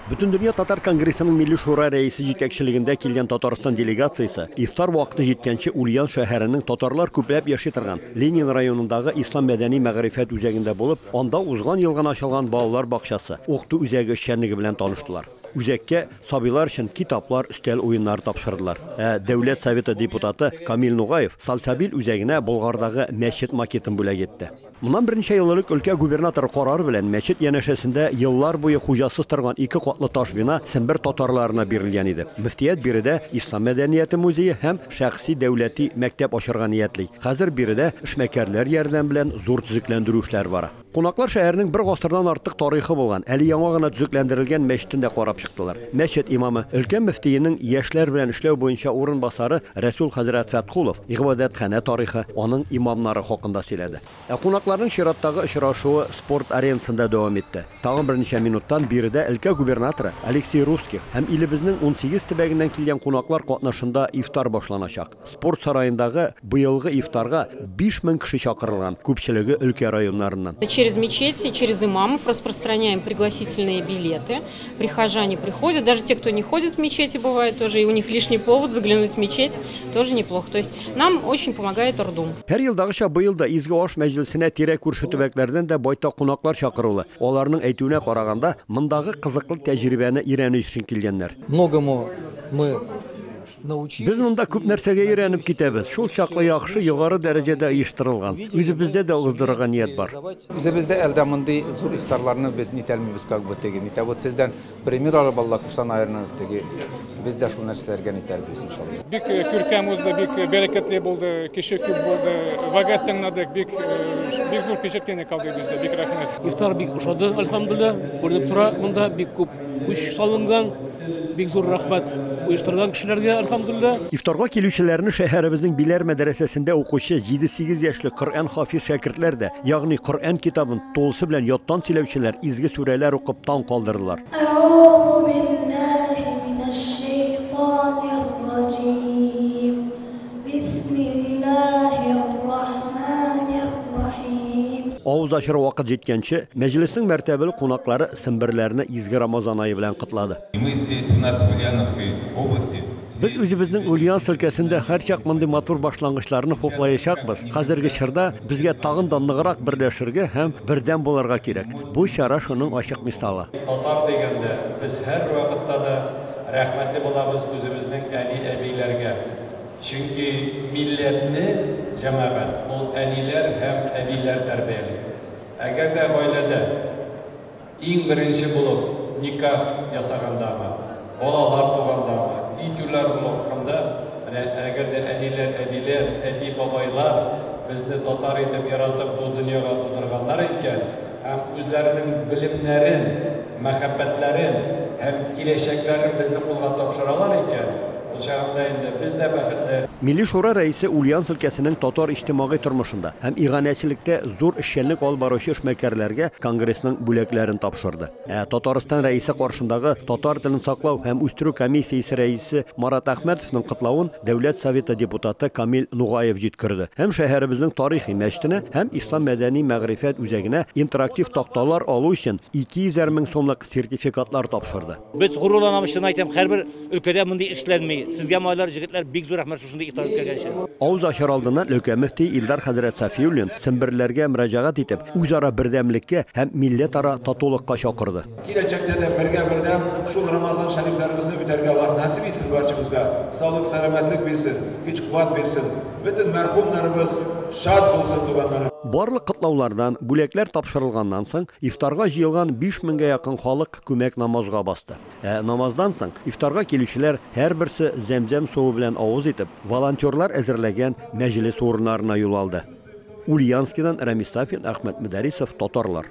Бөтендөнья татар конгрессының Милли шура рәисе җитәкчелегендә килгән Татарстан делегациясе ифтар вакыты җиткәнче Ульян шәһәренең татарлар күпләп яши торган Ленин районындагы Ислам мәдәни-мәгърифәт үзәгендә булып, анда узган ел гына ачылган балалар бакчасы, укыту үзәге эшчәнлеге белән таныштылар. Үзәккә сабыйлар өчен китаплар, өстәл уеннары тапшырдылар. Ә Дәүләт Советы депутаты Камил Нугаев Сальсабил үзәгенә Болгардагы мәчет макетын бүләк итте. Моннан берничә ел элек өлкә губернаторы карары белән мәчет янәшәсендә еллар буе хуҗасыз торган ике катлы таш бина Сембер татарларына бирелгән иде. Мөфтият биредә Ислам мәдәнияте музее һәм шәхси дәүләти мәктәп ачарга ниятли. Хәзер биредә эшмәкәрләр ярдәме белән зур төзекләндерү эшләре бара. Кунаклар шәһәрнең бер гасырдан артык тарихы булган, әле яңа гына төзекләндерелгән мәчетен дә карап чыктылар. Мәчет имамы, өлкә мөфтиенең яшьләр белән эшләү буенча урынбасары Рәсүл хәзрәт Фәтхулов гыйбадәтханә тарихы, аның имамнары хакында сөйләде. Ә кунакларның чираттагы очрашуы спорт аренасында дәвам итте. Тагын берничә минуттан биредә өлкә губернаторы Алексей Русских һәм илебезнең 18 төбәгеннән килгән кунаклар катнашында ифтар башланачак. Спорт сараендагы быелгы ифтарга 5000 кеше чакырылган, күпчелеге өлкә районнарыннан. Через мечети, через имамов распространяем пригласительные билеты. Прихожане приходят, даже те, кто не ходит в мечети, бывает тоже, и у них лишний повод заглянуть в мечеть, тоже неплохо. То есть нам очень помогает РДУМ. Һәр елдагыча быел да изге аш мәҗлесенә тирә-күрше төбәкләрдән дә байтак кунаклар чакырулы. Аларның әйтүенә караганда, мондагы кызыклы тәҗрибәне өйрәнү өчен килгәннәр. Многому мы Без монда күп нәрсәгә өйрәнеп китәбез. Шул чаклы яхшы, югары дәрәҗәдә оештырылган. Үзебездә дә уздырырга ният бар. Үзебездә әлдә мондый зур ифтарларны без нитәлмибез, как бы теге нитә. Вот сездән пример алып, Алла Куштан теге без дә шул нәрсәләргә нитәрбез, иншалла. Бик күркәм узды, бик бәрәкәтле булды, кеше күп булды. Вәгазь тыңладык, бик бик зур впечатление калды бездә, бик рәхмәт. Ифтар бик ошады, әлхәмдүлилләһ. Күренеп тора, монда бик күп күч салынган. Бик зур рәхмәт оештырган кешеләргә, әлхәмдүлилләһ. Ифтарга килүчеләрне шәһәребезнең Биләр мәдрәсәсендә укучы 7-8 яшьлек Коръән хафиз шәкертләр дә, ягъни Коръән китабын тулысы белән яттан сөйләүчеләр изге сүрәләр укып таң калдырдылар. Әгъузу биллаһи минәш-шәйтанир-раҗим. Бисмиллаһир-рахманир-рахим. Авыз ачыр вакыт җиткәнче, мәҗлеснең мәртәбәле кунаклары семберләрне изге Рамазан ае белән котлады. Мы здесь у нас в Ульяновской области. Без үзебезнең Ульяновск өлкәсендә һәрчак мондый матур башлангычларны хуплаячакбыз. Хәзерге чорда безгә тагын да ныграк берләшергә һәм бердәм булырга кирәк. Бу чара шуның ачык мисалы. Татар дигәндә без һәрвакытта да рәхмәтле булабыз үзебезнең әни-әбиләргә. Чөнки милләтне, җәмәгать, ул әниләр һәм әбиләр тәрбияли. Әгәр дә гаиләдә иң беренче булып никах ясагандамы, балалар тугандамы, өй туйлар булганда, менә әгәр дә әниләр, әбиләр, әти-бабайлар безне татар итеп яратып бу дөньяга тудырганнар икән һәм үзләренең белемнәрен, мәхәббәтләрен һәм киләчәкләрен безнең кулга тапшыралар икән, ул чагында инде без дә бәхетле. Милли шура рәисе Ульяновск өлкәсенең татар иҗтимагый тормышында һәм иганәчелектә зур эшчәнлек алып баручы эшмәкәрләргә конгрессның бүләкләрен тапшырды. Ә Татарстан рәисе каршындагы татар телен саклау һәм үстерү комиссиясе рәисе Марат Әхмәтовның котлавын Дәүләт Советы депутаты Камил Нугаев җиткерде һәм шәһәребезнең тарихи мәчетенә һәм Ислам мәдәни мәгърифәт үзәгенә интерактив такталар алу өчен 200 мең сумлык сертификатлар тапшырды. Без горурланабыз, чын әйтәм, һәрбер өлкәдә мондый эшләнми. Сезгә, малайлар, җегетләр, бик зур рәхмәт шушындый ифтар үткәргән өчен. Авыз ачар алдыннан өлкә мөфтие Илдар хәзрәт Сафиуллин семберләргә мөрәҗәгать итеп, үзара бердәмлеккә һәм милләтара татулыкка чакырды. Киләчәктә дә бергә бердәм шул Рамазан шәрифләребезне үтәргә Аллаһ насыйп итсен барчабызга, саулык, сәламәтлек бирсен, көч-куәт бирсен. Бөтен мәрхүмнәребез шат булсын, туганнарым. Барлык котлаулардан, бүләкләр тапшырылганнан соң, ифтарга җыелган 5000гә якын халык күмәк намазга басты. Ә намаздан соң ифтарга килүчеләр һәрберсе зәмзәм суы белән авыз итеп, волонтерлар әзерләгән мәҗлес урыннарына юл алды. Ульяновскидан Рәмис Сафин, Әхмәт Мөдәрисов, Татарлар.